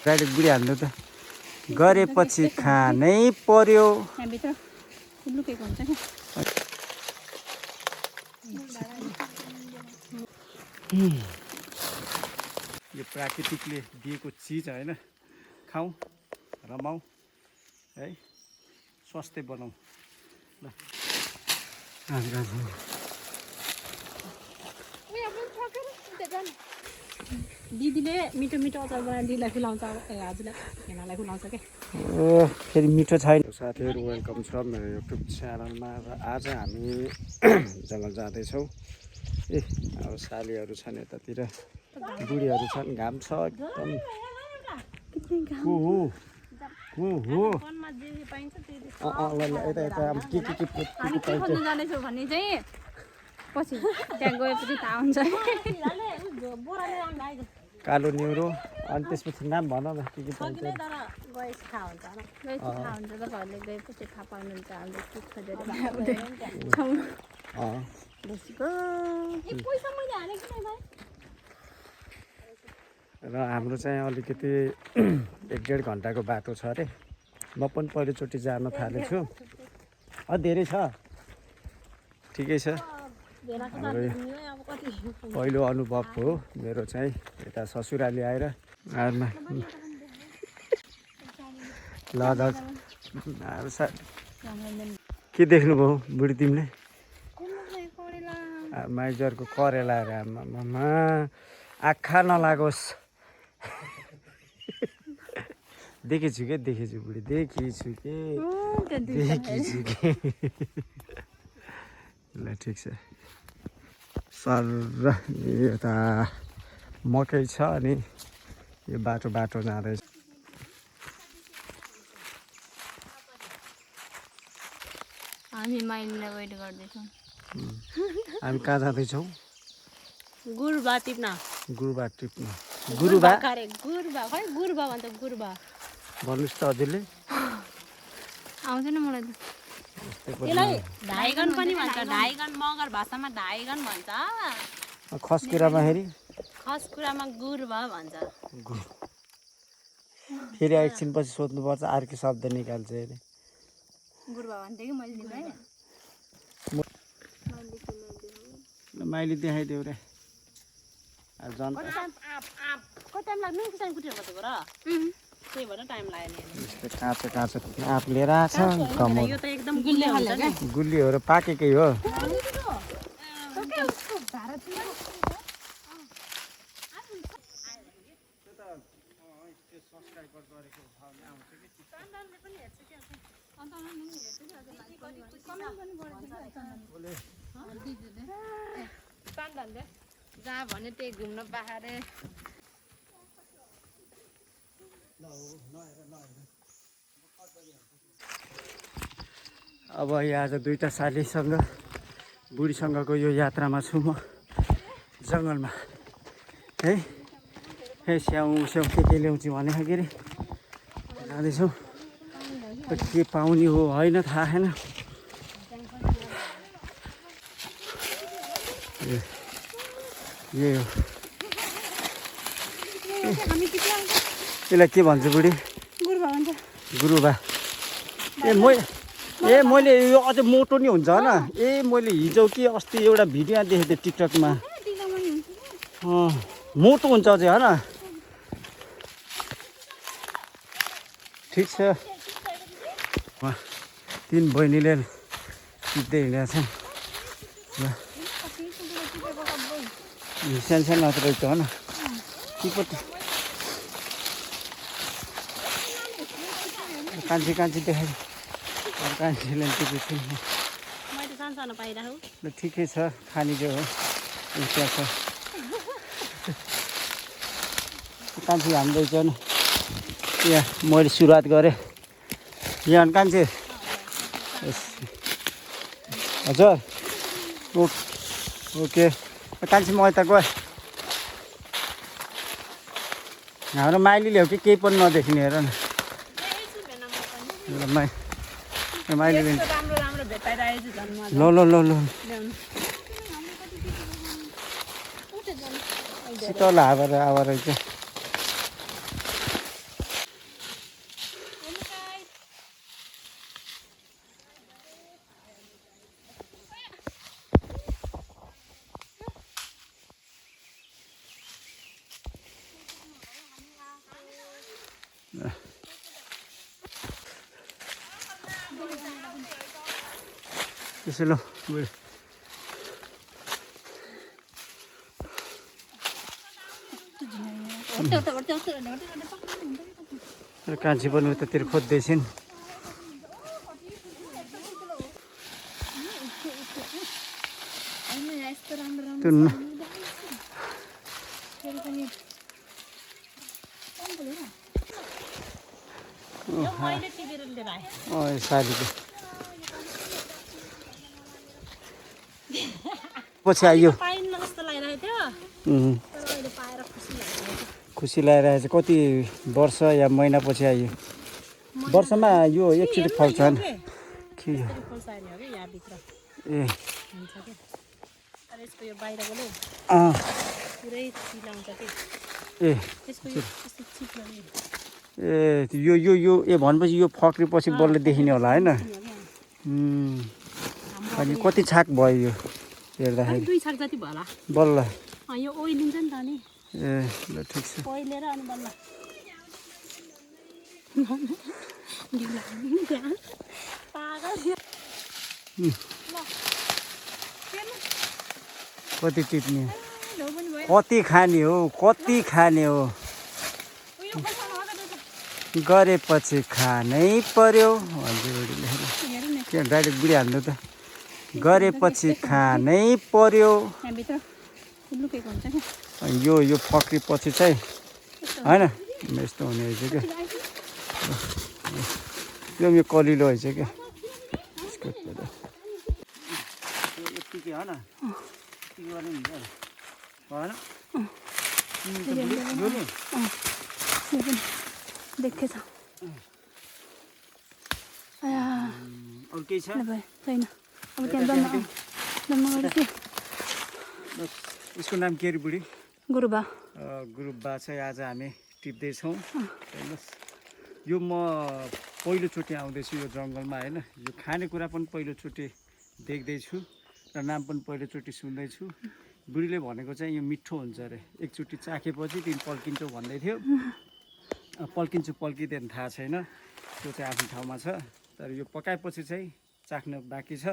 गाडी बुढी हाल्नु त गरेपछि खानै पर्यो। यो प्राकृतिकले दिएको चिज होइन, खाउँ रमाउँ है, स्वास्थ्य बनाऊ ल। दिदीले मिठो मिठो अचार बनाएर दिदीलाई खुलाउँछ, हजुरलाई हेनालाई खुलाउँछ क्या। ओ फेरि मिठो छैन। साथीहरू वेलकम छ मेरो युट्युब च्यानलमा। र आज हामी जङ्गल जाँदैछौँ। ए अब सालीहरू छन् यतातिर, बुढीहरू छन्, घाम छ एकदम। को हो ल यता यता के पाइन्छ जानेछौँ भने चाहिँ पछि त्यहाँ गएपछि थाहा हुन्छ। कालो न्युरो, अनि त्यसपछि नाम भन न के पाइन्छ। गएपछि थाहा हुन्छ, तपाईँहरूले गएपछि थाहा पाउनुहुन्छ हामीले के खोजेर। र हाम्रो चाहिँ अलिकति 1-1.5 घन्टाको बाटो छ अरे। म पनि पहिलोचोटि जान थालेको छु। धेरै छ, ठिकै छ। पहिलो अनुभव हो मेरो चाहिँ यता ससुराली आएर। ल के देख्नुभयो बुढी तिमीले? माइजरको करेला अरे। आमामा आँखा नलागोस्। देखेछु बुढी, देखेछु के। ल ठिक छ। सर यता मकै छ अनि यो बाटो जाँदैछ। हामी माइलीलाई वेट गर्दैछौँ। हामी कहाँ जाँदैछौँ? गुरुबा टिप्न। गुरुबा खै गुरुबा भन्छ, गुरुबा भन्नुहोस् त हजुरले। आउँदैन मलाई त। यसलाई ढाइगन पनि भन्छ, ढाइगन मगर भाषामा ढाइगन भन्छ। खसकुरामा गुरुबा भन्छ। फेरि एकछिनपछि सोध्नुपर्छ, अर्कै शब्द निकाल्छ अरे। गुरुबा भन्थ्यो कि मैले तिमीलाई। माइली देखाइदेऊ रे। कति टाइम लाग्ने किसान कुटेर बसेको र त्यही भएर टाइम लाग्यो नि। काँचो आँप लिएर आएको छ। यो त एकदम गुलियो हुन्छ नि। गुलियो हो र पाकेकै हो। जहाँ भने त्यही घुम्न पाहाडे। अब यहाँ आज दुईटा सालीसँग बुढीसँगको यो यात्रामा छु म जङ्गलमा है। स्याउ के ल्याउँछु भनेको के अरे जाँदैछौँ। के पाउने हो होइन थाहा छैन। यही हो। यसलाई के भन्छ बुढी? गुरुबा। मैले यो अझ मोटो नि हुन्छ होइन। मैले हिजो कि अस्ति एउटा भिडियो देखेको थिएँ टिकटकमा। मोटो हुन्छ अझै होइन। ठिक छ। 3 बहिनीले टिप्दै हिँडेका छन्। सानो मात्र रहेछ होइन। कान्छी देखाइ। कान्छीले टिपेको ल ठिकै छ, खानेको हो। त्यहाँ छ कान्छी हान्दैछ नि। यहाँ मैले सुरुवात गरेँ। यहाँ कान्छी हजुर ओके। कान्छी म यता गएँ। हाम्रो माइलीले हो कि केही पनि नदेख्ने हेर न। माइलीले राम्रो भेटाइरहेको छु झन् ल ल ल ल ल्याउनु शीतल हावा रहेछ त्यसो ल कान्छी पनि उतातिर खोज्दैछन् सालीको पछि आइयो खुसी लागिरहेछ कति वर्ष या महिना पछि आइयो वर्षमा यो एकचोटि फल्छ होइन के हो ए ए यो यो यो ए भनेपछि यो फक्रेपछि बल्ल देखिने होला होइन अनि कति छाक भयो यो हेर्दाखेरि 2 छाक जति भयो होला बल्ल यो ओइलिन्छ नि त नि ए ल ठिक छ ओइलेर अनि बल्ल कति टिप्ने कति खाने हो कति खाने हो गरेपछि खानै पर्यो के डाइरेक्ट बुढी हाल्नु त गरेपछि खानै पर्यो यो यो फक्रेपछि चाहिँ होइन यस्तो हुने रहेछ क्या यो कलिलो रहेछ क्या यत्तिकै होइन देखेछ अरू केही छ छैन अब त्यहाँ उसको नाम के अरे बुढी गुरुबा गुरुबा चाहिँ आज हामी टिप्दैछौँ हेर्नुहोस् यो म पहिलोचोटि आउँदैछु यो जङ्गलमा होइन यो खानेकुरा पनि पहिलोचोटि देख्दैछु र नाम पनि पहिलोचोटि सुन्दैछु बुढीले भनेको चाहिँ यो मिठो हुन्छ अरे एकचोटि चाखेपछि तिमी पल्किन्छौ भन्दै थियो पल्किन्छु पल्किँदैन थाहा छैन त्यो चाहिँ आफ्नो ठाउँमा छ तर यो पकाएपछि चाहिँ चाख्न बाँकी छ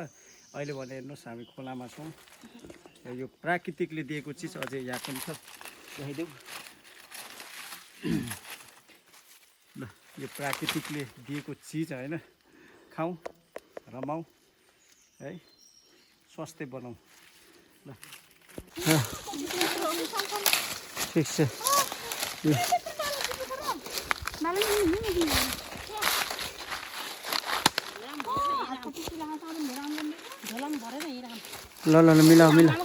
अहिले भने हेर्नुहोस् हामी खोलामा छौँ र यो प्राकृतिकले दिएको चिज अझै यहाँ पनि छ देखाइदेऊ ल यो प्राकृतिकले दिएको चिज होइन खाउँ रमाउँ है स्वास्थ्य बनाऊ ल ठिक छ ल ल ल मिलाऊ मिलाऊ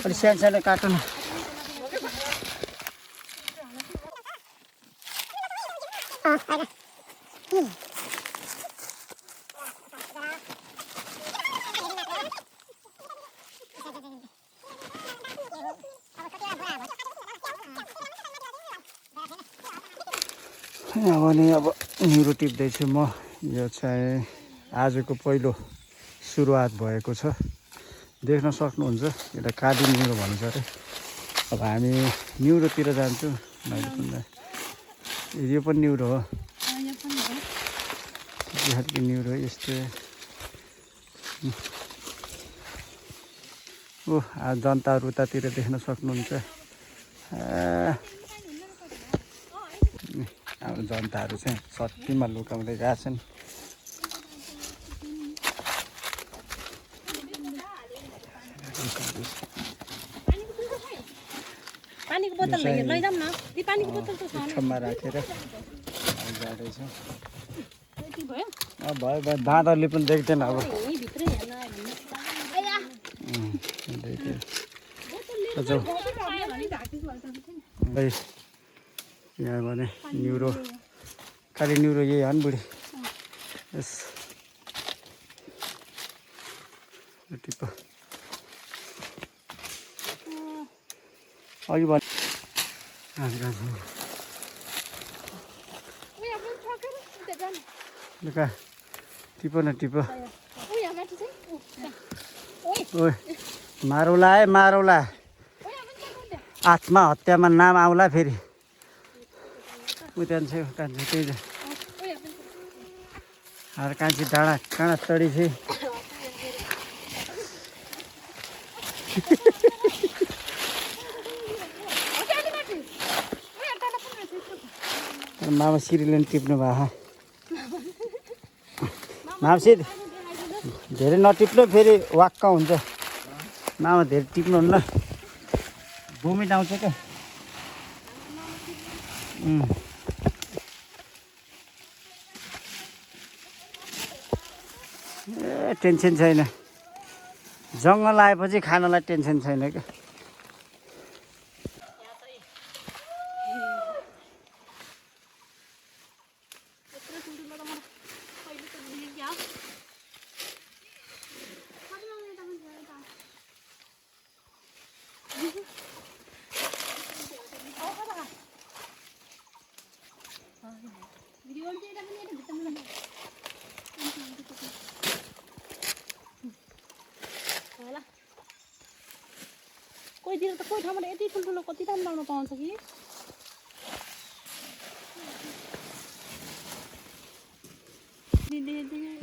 अलिक सानो सानो काटो न अब न्युरो टिप्दैछु म यो चाहिँ आजको पहिलो सुरुवात भएको छ देख्न सक्नुहुन्छ एउटा काली न्युरो भन्छ अरे अब हामी न्युरोतिर जान्छौँ मैले पनि यो पनि न्युरो हो यो खालको न्युरो यस्तो ओ जनताहरू उतातिर देख्न सक्नुहुन्छ अब जनताहरू चाहिँ सट्टीमा लुकाउँदै गएका छन् पानीको बोतल लैजाउँ न ती पानीको बोतल त छ ठाउँमा राखेर जाँदैछ भयो भयो भयो बाँदरले पनि देख्दैन अब भित्रै यहाँ भने न्युरो खालि न्युरो यही हो नि बुढी यस टिप अघि भन् लुका टिप न टिप ओए मारौला है मारौला आत्महत्यामा नाम आउला फेरि उता कान्छे त्यही त हार कान्छी डाँडा काँडा चढी चाहिँ मामा सिरिले टिप्नु भयो मामसी धेरै नटिप्नु फेरि वाक्क हुन्छ मामा धेरै टिप्नुहुन्न भूमि आउँछ क्या ए टेन्सन छैन जङ्गल आएपछि खानलाई टेन्सन छैन क्या कोहीतिर त कोही ठाउँमा यति ठुल्ठुलो कति दाम लाउनु पाउँछ कि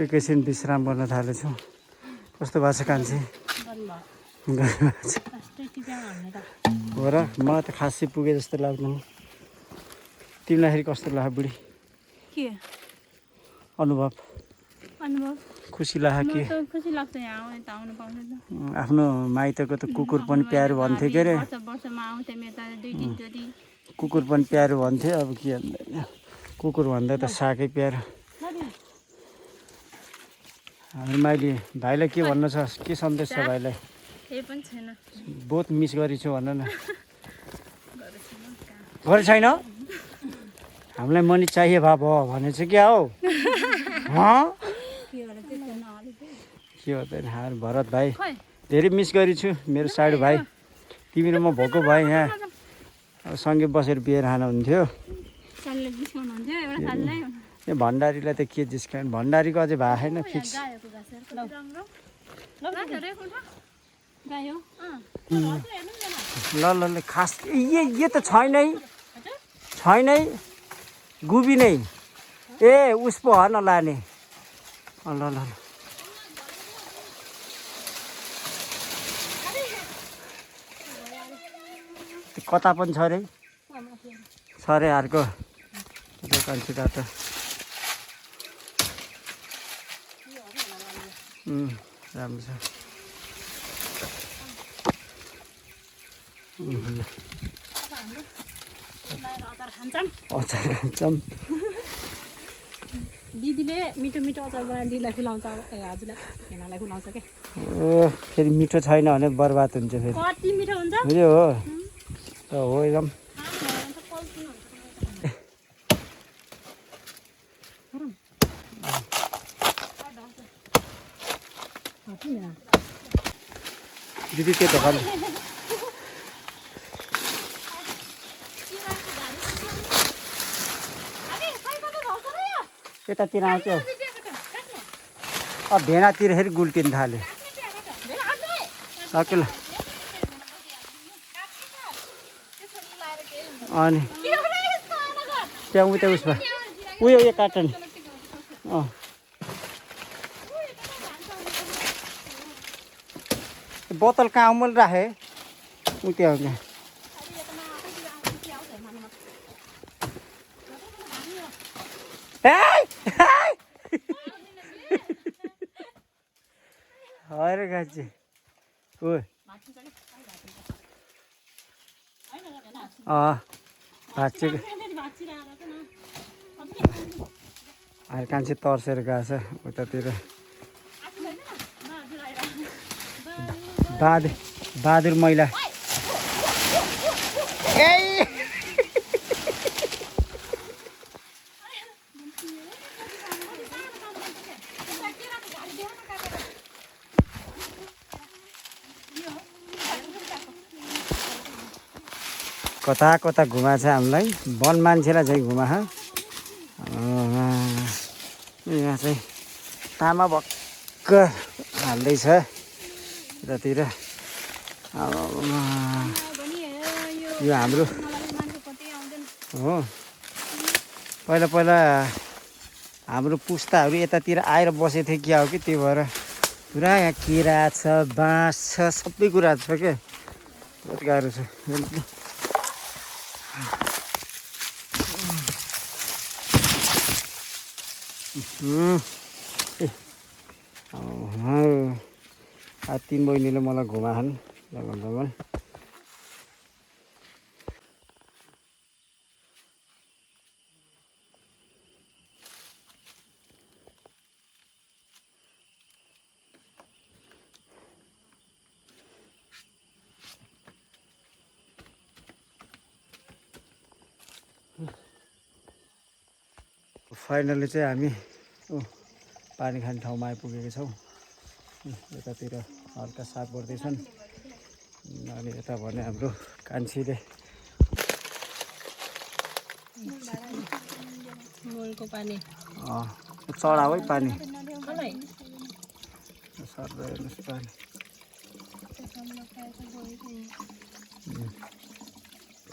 एकैछिन विश्राम गर्न थालेछु कस्तो भएको छ कान्छी हो र मलाई त खासै पुगे जस्तो लाग्दैन तिमीलाई कस्तो लाग्यो बुढी के अनुभव खुसी लाग्यो कि खुसी लाग्छ यहाँ आउनु पाउँछ आफ्नो माइतको त कुकुर पनि प्यारो भन्थ्यो के अरे वर्षमा आउँथ्यो मेरो त 2-3 चोटि कुकुर पनि प्यारो भन्थ्यो अब के भन्दैन कुकुर भन्दा त सागै प्यारो हाम्रो माइली भाइलाई के भन्नु छ के सन्देश छ भाइलाई केही पनि छैन बहुत मिस गरिछु भन न गरे छैन हामीलाई मनी चाहिए भा भयो भने चाहिँ क्या हो के भन्दैन हार भरत भाइ धेरै मिस गरिछु मेरो साइड भाइ तिमी र म भएको भाइ यहाँ अब सँगै बसेर बियर खानुहुन्थ्यो ए भण्डारीलाई त के जिस्काउनु भण्डारीको अझै भएको छैन फिक्स ल ल ल खास ये त छैन गुबी नै ए उस पो ह नलाने ल ल कता पनि छ अरे अर्को दोकानसित राम्रो छ अचार खान्छौँ दिदीले मिठो मिठो अचार बनाएर दिदीलाई खुलाउँछ हजुरलाई हेनालाई खुलाउँछ के फेरि मिठो छैन भने बर्बाद हुन्छ फेरि कति मिठो हुन्छ हो एकदम दिदी के दोकान यतातिर आउँछ अब भेनातिर फेरि गुल्टिन थाल्यो सकिल अनि त्यहाँ उता उसमा उयो यो कार्टन बोतल कहाँ मैले राखेँ उता हो क्या अरे गाजी ओ भाँच्चे अरे कान्छी तर्सेर गएको छ उतातिर बहादुर महिला कता कता घुमा छ हामीलाई वन मान्छेलाई चाहिँ घुमा यहाँ चाहिँ तामा भक्क हाल्दैछ यतातिर यो हाम्रो हो पहिला पहिला हाम्रो पुस्ताहरू यतातिर आएर बसेको थियो क्या हो कि त्यही भएर पुरा यहाँ किरा छ बाँस छ सबै कुरा छ क्या बहुत गाह्रो छ तीन बहिनीले मलाई घुमाछन् जङ्गल जङ्गल फाइनली चाहिँ हामी पानी खाने ठाउँमा आइपुगेका छौँ यतातिर हल्का साग गर्दैछन् अनि यता भने हाम्रो कान्छीले पानी चढाउ है पानी सर्दै हेर्नुहोस् पानी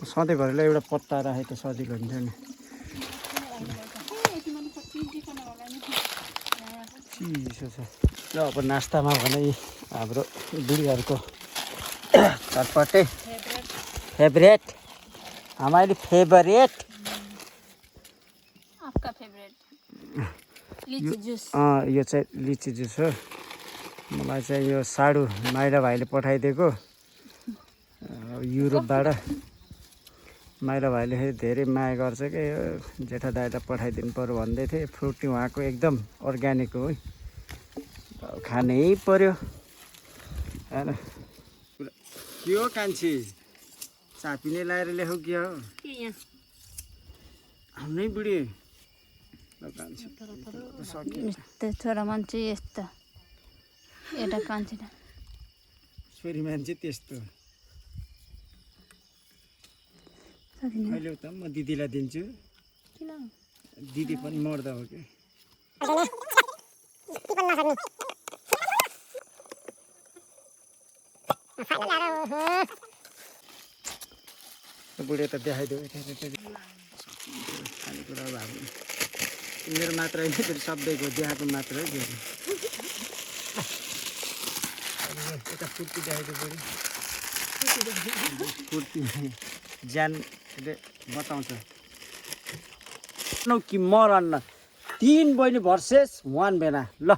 सधैँभरिलाई एउटा पत्ता राखेको सजिलो हुन्थ्यो नि चिसो छ ल अब नास्तामा भने हाम्रो बुढीहरूको चटपटे फेभरेट हमारी फेभरेट आपका फेभरेट लिची जुस यो चाहिँ लिची जुस हो मलाई चाहिँ यो साडु माइला भाइले पठाइदिएको युरोपबाट माइला भाइले धेरै माया गर्छ क्या यो जेठा दाइलाई पठाइदिनु पर्यो भन्दै थिएँ फ्रुटी उहाँको एकदम अर्ग्यानिक हो है खानै पर्यो होइन के हो कान्छी चापिने लाएर ल्याऊ के हो हाम्रै बुढी यस्तो छोरा मान्छे यस्तो एउटा कान्छी छोरी मान्छे त्यस्तो अहिले त म दिदीलाई दिन्छु दिदी पनि मर्दा हो कि बुढी त देखाइदेऊ खानेकुरा अब हाम्रो मेरो मात्र होइन फेरि सबैको देखाएको मात्र है यता फुर्ती देखाइदियो बुढी फुर्ती ज्यानले बताउँछ कि मरन्न 3 बहिनी भर्सेस 1 बेना ल